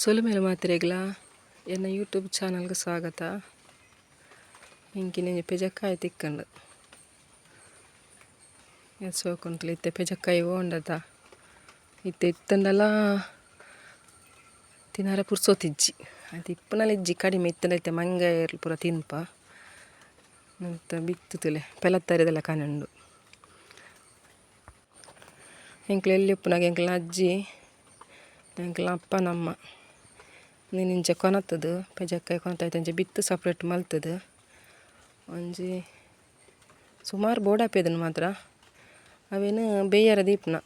ಸೊಲುಮೇಲು ಮಾತ್ರೆಗ್ಲ ಎನ್ನ ಯೂಟ್ಯೂಬ್ ಚಾನಲ್ಗೆ ಸ್ವಾಗತ. ಇಂಕಿನ ಪೆಜಕ್ಕಾಯಿ ತಿಕ್ಕಂಡು ಸೋಕುಂಟು ಇತ್ತೆ ಪೆಜಕ್ಕಾಯಿ ಓಂಡದ ಇತ್ತೆ ಇತ್ತಂಡಲ ತಿನಾರ ಪುರ್ಸೋತಿಜ್ಜಿ ಅದು ಇಪ್ಪುನಲ ಇಜ್ಜಿ ಕಡಿಮೆ ಇತ್ತಂಡ ಇತ್ತೆ ಮಂಗೆ ಪೂರ ತಿನ್ಪ ಅಂತ ಬಿತ್ತುತ್ತಲೆ ಪೆಲತ್ತರಿದೆಲ್ಲ ಕನಂಡು. ಎಂಕ್ಲು ಎಲ್ಲಿ ಉಪ್ಪುನಾಗ ಎಂಕ್ಲ ಅಜ್ಜಿ ಎಂಕ್ಲ ಅಪ್ಪ ನಮ್ಮ ನೀನು ಇಂಚ ಕೊನತ್ತದು ಪೆಜಕ್ಕಾಯಿ ಕೊನತಾಯ್ತು ಅಂಚ ಬಿತ್ತು ಸಪ್ರೇಟ್ ಮಲ್ತದು ಒಂಜಿ ಸುಮಾರು ಬೋಡಾಪೇದನ್ನು ಮಾತ್ರ ಅವೇನು ಬೇಯರ ದೀಪನ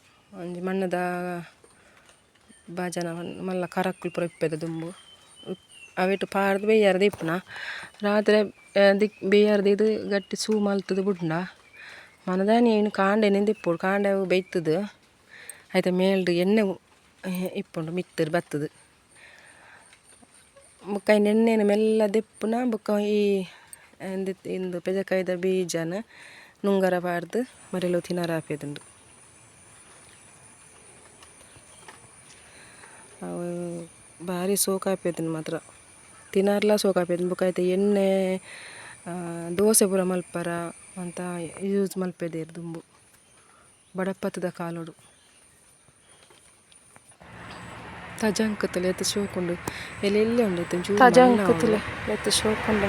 ಒಂಜಿ ಮಣ್ಣದ ಬಾಜನ ಮಲ್ಲ ಕರಕ್ಕುಲು ಪೂರ ಇಪ್ಪೆದ ದುಂಬು ಅವೆಟ್ ಪಾಡ್ದು ಬೇಯರ ದೀಪನ ರಾತ್ರೆ ದಿಕ್ ಬೇಯರ ದೀದು ಗಟ್ಟಿ ಸೂ ಮಲ್ತದು ಬುಡ್ಂಡ ಮನದಾನಿ ಏನು ಕಾಂಡೆ ನೆಂದಿಪ್ಪೊಡು ಕಾಂಡೆ ಅವು ಬೇಯ್ತದು ಐತ ಮೇಲ್ಡ್ ಎಣ್ಣೆ ಇಪ್ಪುಂಡು ಮಿತ್ತರ್ ಬತ್ತದು ಬೊಕ್ಕ ಐನ್ ಎಣ್ಣೆನ್ ಮೆಲ್ಲ ದೆಪ್ಪುನ ಬೊಕ್ಕ ಈ ಇಂದು ಪೆಜಕಾಯಿದ ಬೀಜನ ನುಂಗರ ಪಾಡ್ದು ಮರೆಲು ತಿನರ ಆಪೆದುಂಡು. ಅವು ಬಾರಿ ಸೋಕಾಪೆದುಂಡು ಮಾತ್ರ ತಿನರ್ಲ ಸೋಕಾಪೆದುಂಡು ಬೊಕ್ಕ ಐತ ಎಣ್ಣೆ ದೋಸೆ ಪೂರ ಮಲ್ಪರ ಅಂತ ಯೂಸ್ ಮಲ್ಪೆದೆರ್ ದುಂಬು ಬಡಪತ್ತದ ಕಾಲೊಡು. ತಜಂಕುತುಲೆ ಏತ್ ಶೋಕುಂಡು ಎಲ್ಲೆಲ್ಲೆ ಉಂಡು ಇತ್ತೆ ಒಂಚೂರು ತಜಂಕುತುಲೆ ಏತ್ ಶೋಕುಂಡು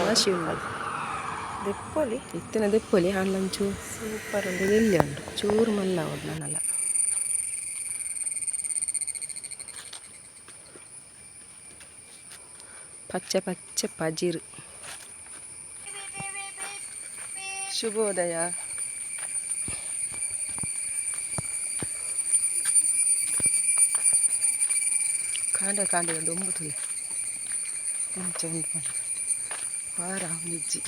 ರಾಶಿ ಉಂಡು ದೆಪ್ಪೊಲಿ ಇತ್ತಿನ ದೆಪ್ಪೊಲಿ ಆಂಡ ಒಂಚೂರು ಸೂಪರ್ ಉಂಡು ಎಲ್ಯ ಉಂಡು ಚೂರು ಮಲ್ಲ ಆವೊಡು ನನಲ. ಪಚ್ಚೆ ಪಚ್ಚೆ ಪಜಿರು. ಶುಭೋದಯ. ಕಾಂಡ ಕಾಂಡದ ದೊಂಬು ತುಲೆ ಇಂಚ ಉಂಡು ಪಂಡ ವಾರ ಒಂಜಿಜ್ಜಿ.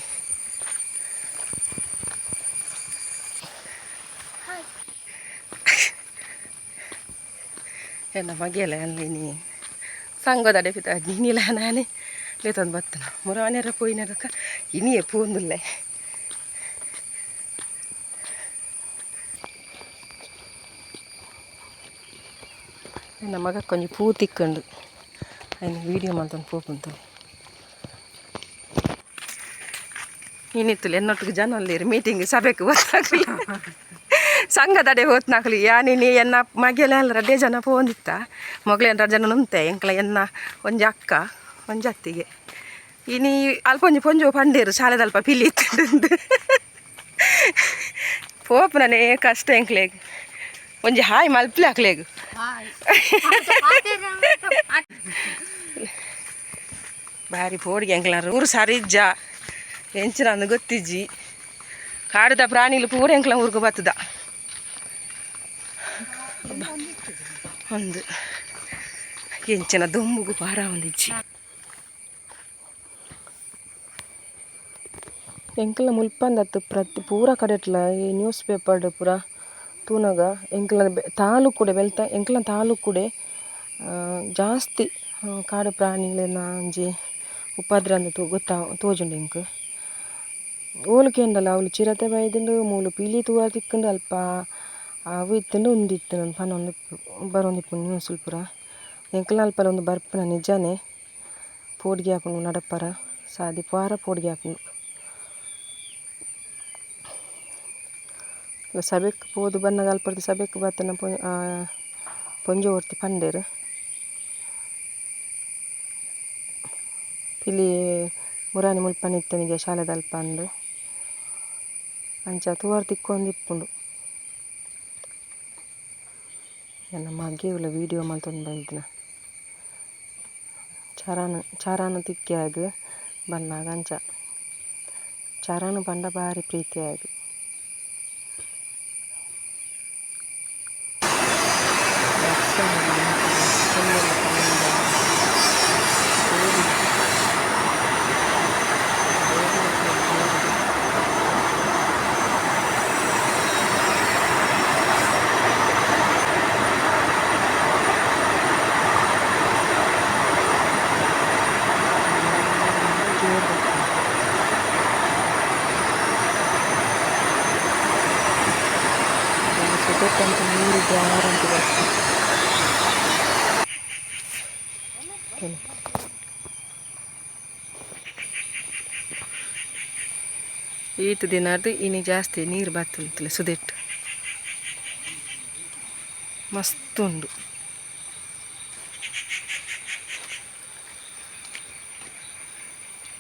ಎನ್ನ ಮಗೆಲ ಅಲ್ಲ ಇನಿ ಸಂಗೊದಡೆ ಪಿತ ಇನಿಲ ನಾನೇ ಲೇತೊಂದು ಬತ್ತನ ಮುರಾನೆರ ಪೋಯಿನದಕ್ಕ ಇನಿಯೇ ಪೋಂದುಲ್ಲೆ. ಎನ್ನ ಮಗಕ್ಕೆ ಒಂಜಿ ಪೂ ತಿಕ್ಕಂಡು ಐನ್ ವೀಡಿಯೋ ಮಲ್ತೊಂದು ಪೋಪುಂತುಲೆ. ಇನಿತ್ತುಲೆ ಎನ್ನೊಟ್ಟಿಗೆ ಜನ ಉಲ್ಲೆರ್ ಮೀಟಿಂಗ್ ಸಭೆಕ್ ಬತ್ತಾಕುಲು ಸಂಘದಡೆ ಹೋತ್ನಾಕುಲು ಯಾನ್ ಇನಿ ಎನ್ನ ಮಗೆಲ ರಡ್ಡೆ ಜನ ಪೋವೊಂದಿತ್ತ ಮೊಗ್ಲೇನ ರಡ್ಡ್ ಜನ ಉಂತೆ ಎಂಕ್ಲ ಎನ್ನ ಒಂಜಿ ಅಕ್ಕ ಒಂಜಿ ಅತ್ತಿಗೆ ಇನಿ ಅಲ್ಪ ಒಂಜಿ ಪೊಂಜೊವು ಪಂಡೇರು ಶಾಲೆದಲ್ಪ ಪಿಲಿ ಇತ್ತುಂಡು ಪೋಪುನನೇ ಕಷ್ಟ ಎಂಕ್ಲೆಗ್ ಒಂಜಿ ಹಾಯ್ ಮಲ್ಪುಲೆ ಅಕ್ಲೆಗ್. ಬಾರಿ ಪೋಡಿಗೆ ಎಂಕ್ಲ ಊರು ಸರಿ ಇಜ್ಜ ಎಂಚಿನ ಅಂದ್ ಗೊತ್ತಿಜ್ಜಿ ಕಾಡುದ ಪ್ರಾಣಿಲು ಪೂರ ಎಂಕ್ಲ ಊರುಗು ಬತ್ತದ ಒಂದು ಎಂಚಿನ ದೊಂಬುಗು ಪಾರ ಒಂದಿಜ್ಜಿ. ಎಂಕ್ಲ ಮುಲ್ಪಂದತ್ತು ಪ್ರತಿ ಪೂರ ಕಡೆಟ್ಲ ಈ ನ್ಯೂಸ್ ಪೇಪರ್ಡ್ ಪೂರ ತೂನಗ ಎಂಕ್ಲ ತಾಲೂಕುಡೆ ಬೆಲ್ತ ಎಂಕ್ಲ ತಾಲೂಕುಡೆ ಜಾಸ್ತಿ ಕಾಡು ಪ್ರಾಣಿಲೆನ ಒಂಜಿ ಉಪದ್ರ ಅಂದ್ ಗೊತ್ತಾ ತೋಜುಂಡು ಎಂಕ್. ಓಲು ಕೇಂಡಲ ಅವ್ಲು ಚಿರತೆ ಬೈದುಂಡು ಮೂಲು ಪಿಲಿ ತೂವ ತಿಕ್ಕುಂಡು ಅಲ್ಪ ಅವು ಇತ್ತುಂಡು ಉಂದು ಇತ್ತುಂಡು ಪನೊಂದು ಬರೊಂದಿಪ್ಪುಂಡು ನ್ಯೂಸುಲು ಪೂರ. ಎಂಕ್ಲ ಅಲ್ಪಲ ಉಂದು ಬರ್ಪುನ ನಿಜನೇ ಪೋಡಿಗೆ ಆಪುಂಡು ನಡಪರ ಸಾದಿ ಪೂರ ಪೋಡಿಗೆ ಆಪುಂಡು. ಸಭೆಕ್ ಪೋದು ಬನ್ನಗ ಅಲ್ಪರ್ದ್ ಸಭೆಕ್ ಬತ್ತಿನ ಪೊಂಜೊವು ಒರ್ತಿ ಪಂಡೆರ್ ಪಿಲಿ ಮುರಾನಿ ಮುಲ್ಪನೆ ಇತ್ತನಿಗೆ ಶಾಲೆದಲ್ಪ ಅಂದ್ ಅಂಚ ತೂವರೆ ತಿಕ್ಕೊಂದಿಪ್ಪುಂಡು. ಎನ್ನ ಮಗೆ ಉಲ್ಲ ವೀಡಿಯೋ ಮಲ್ತೊಂದು ಬೈದಿನ ಚರನ್ ಚರನ್ ತಿಕ್ಕ್ಯಾಗ್ ಬನ್ನಗ ಅಂಚ ಚರನ್ ಪಂಡ ಬಾರಿ ಪ್ರೀತಿ ಆಯಗ್. ಸುದೆಟ್ ಅಂತು ನೀರು ಜಾರಂತು ಬರ್ಪುಂಡು. ಈತ್ ದಿನರ್ದ್ ಇನಿ ಜಾಸ್ತಿ ನೀರು ಬತ್ತುಂತುಲೆ ಸುದೆಟ್ ಮಸ್ತ್ ಉಂಡು.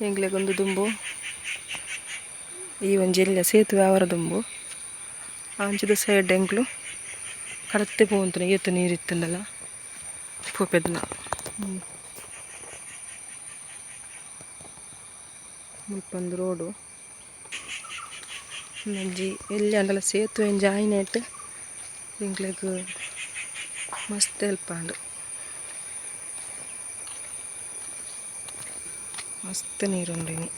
ಎಂಕ್ಲೆಗ್ ಉಂದು ದುಂಬು ಈ ಒಂಜಿ ಎಲ್ಯ ಸೇತುವೆ ಆವರ ದುಂಬು ಅಂಚಿದ ಸೈಡ್ ಎಂಕ್ಲು ಕಡತೆ ಪೋವೊಂತುನ ಏತ್ ನೀರು ಇತ್ತುಂಡಲ ಪೋಪೆದ್ನ. ಮುಲ್ಪ ರೋಡು ಒಂಜಿ ಎಲ್ಯ ಆಂಡಲ ಸೇತುವೆ ಒಂಜಿ ಆಯಿನೆಟ್ ಎಂಕ್ಲೆಗ್ ಮಸ್ತ್ ಹೆಲ್ಪ್ ಆಂಡ್. ಮಸ್ತ್ ನೀರುಂಡು ಇನಿ.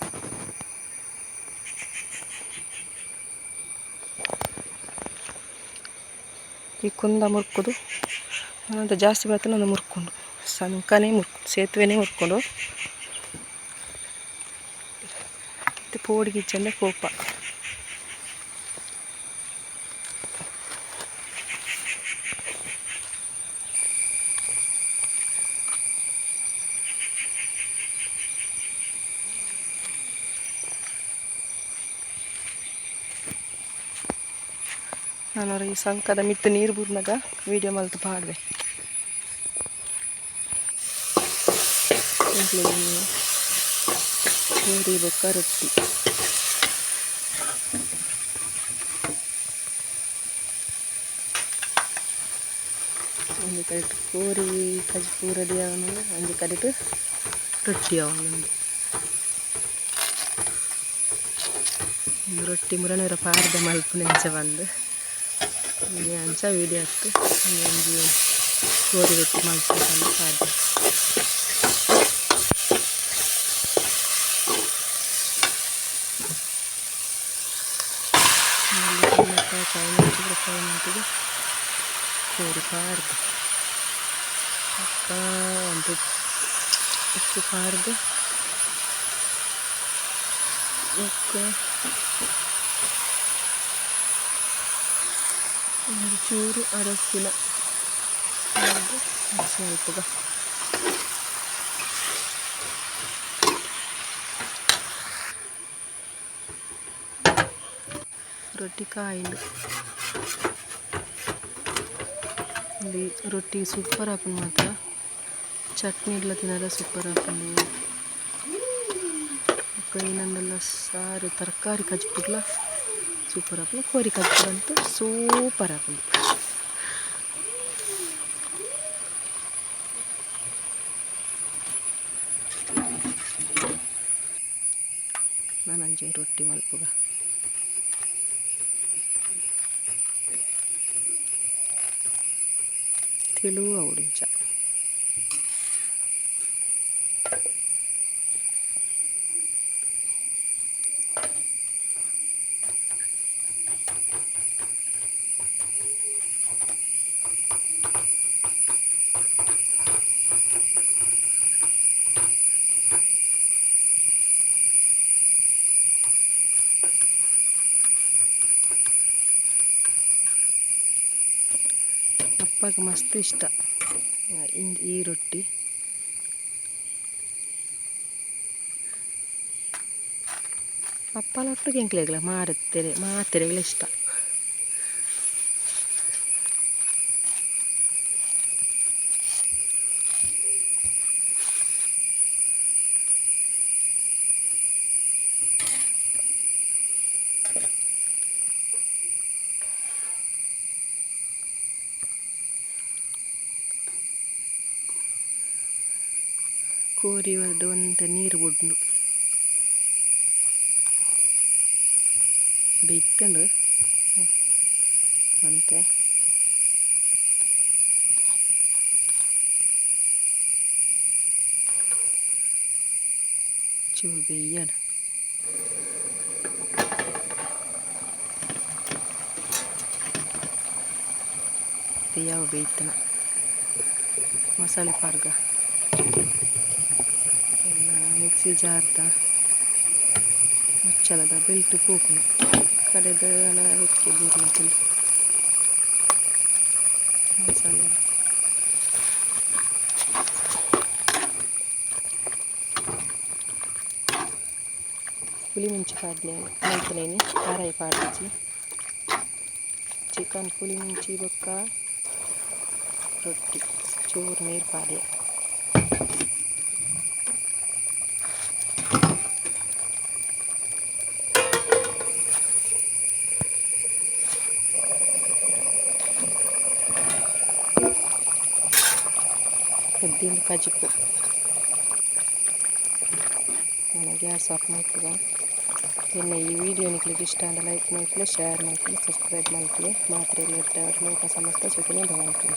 ಈ ಕುಂದ ಮುರ್ಕುದು ಅಂತ ಜಾಸ್ತಿ ಬರ್ತದೆ ಒಂದು ಮುರ್ಕೊಂಡು ಸಂಕನೇ ಮುರ್ಕು ಸೇತುವೆನೇ ಮುರ್ಕೊಂಡು ಇದು ಪೋಡಿಗೆ ಇಜ್ಜಂದೆ ಕೋಪ. ನಾನು ಈ ಸಂಕದ ಮಿತ್ತು ನೀರು ಬೂರ್ನಾಗ ವೀಡಿಯೋ ಮಲ್ತ್ ಪಾಡ್ವೆ. ಪೂರಿ ಬೊಕ್ಕ ರೊಟ್ಟಿ. ಒಂಜಿ ಕಡೆಟ್ ಕೋರಿ ಕಜಿಪು ರೆಡಿ ಆವೊಂದುಂಡು, ಒಂಜಿ ಕಡೆಟ್ ರೊಟ್ಟಿ ಆವೊಂದುಂಡು. ರೊಟ್ಟಿ ಮುರನೇರ ಪಾಡ್ದೆ ಮಲ್ಪುನ ಇಂಚ ಪಂದ್ ಇನಿ ಅಂಚ ವೀಡಿಯೋ ಅತ್ತ್ ಒಂಜಿ ಕೋರಿ ರೊಟ್ಟಿ ಮಲ್ಪುನ ಪಂದ್ ಪಾಡ್ದೆ. ಕಾಯಿ ಮಂತಿಗೆ ಫ್ರೈ ಮಂತಿಗೆ ಕೋರಿ ಪಾಡ್ದ್ ಬೊಕ್ಕ ಒಂತೆ ಉಪ್ಪು ಪಾಡ್ದ್ ಬೊಕ್ಕ ಒಂಜಿ ಚೂರು ಅರಸಿನ ಪಾಡ್ದ್ ಮಿಕ್ಸ್ ಮಲ್ಪುಗ. ರೊಟ್ಟಿ ಕಾಯಿಂಡು. ಇಲ್ಲಿ ರೊಟ್ಟಿ ಸೂಪರ್ ಆಪುಂಡು ಮಾತ್ರ, ಚಟ್ನಿ ಇಡ್ಲ ತಿನರೆ ಸೂಪರ್ ಆಪುಂಡು. ಬೊಕ್ಕ ಏನಂದಲ್ಲ ಸಾರು ತರಕಾರಿ ಕಜಿಪುಗ್ಲ ಸೂಪರ್ ಆಪುಂಡು, ಕೋರಿ ಕಜಿಪು ಅಂತೂ ಸೂಪರ್ ಆಪುಂಡು. ನನೊಂಜಿ ರೊಟ್ಟಿ ಮಲ್ಪುಗ. ತೆಳು ಆವೊಡು ಇಂಚ. ಅಪ್ಪಗ್ ಮಸ್ತ್ ಇಷ್ಟ ಈ ರೊಟ್ಟಿ. ಅಪ್ಪನ ಒಟ್ಟಿಗೆ ಎಂಕ್ಲೆಗ್ಲ ಮಾರೆತ್ತೆರೆ ಮಾತೆರೆಗ್ಲ ಇಷ್ಟ. ಕೋರಿ ಒರ್ದು ಒಂತೆ ನೀರು ಬುಡ್ಂಡು ಬೆಯ್ತುಂಡು ಒಂತೆ. ಚೂರು ಬೇಯ್ಯಡ್. ಬೇಯಾವ ಬೇಯ್ತನ ಮಸಾಲೆ ಪಾಡ್ಗ ಮಿಕ್ಸಿ ಜಾರ್ದ ಮುಚ್ಚಳದ ಬೆಲ್ಟ್ ಪೋಪುನು ಕಡೆದ ಹೆಚ್ಚಿಗೆ ಬೂರ್ನಕುಲು. ಮಸಾಲೆ. ಪುಳಿ ಮುಂಚಿ ಪಾಡ್ನೆ ಮಲ್ತ್ನೇನಿ ತಾರಾಯಿ ಪಾಡ್ದಿಜಿ. ಚಿಕನ್ ಪುಳಿ ಮುಂಚಿ ಬೊಕ್ಕ ರೊಟ್ಟಿ. ಚೂರು ನೀರು ಪಾಡ್ಯ. ಪೆದ್ದಿಂಡ್ ಕಜಿಪು. ನನ ಗ್ಯಾಸ್ ಆಫ್ ಮಲ್ಪುಗ. ಎನ್ನ ಈ ವಿಡಿಯೋ ನಿಕ್ಲೆಗ್ ಇಷ್ಟ ಆಂಡ ಲೈಕ್ ಮಲ್ಪುಲೆ, ಶೇರ್ ಮಲ್ಪುಲೆ, ಸಬ್ಸ್ಕ್ರೈಬ್ ಮಲ್ಪುಲೆ. ಮಾತ್ರೆಗ್ಲ ಎಡ್ಡೆ. ಲೋಕ ಸಮಸ್ತ ಸುಖಿನೋ ಭವಂತು.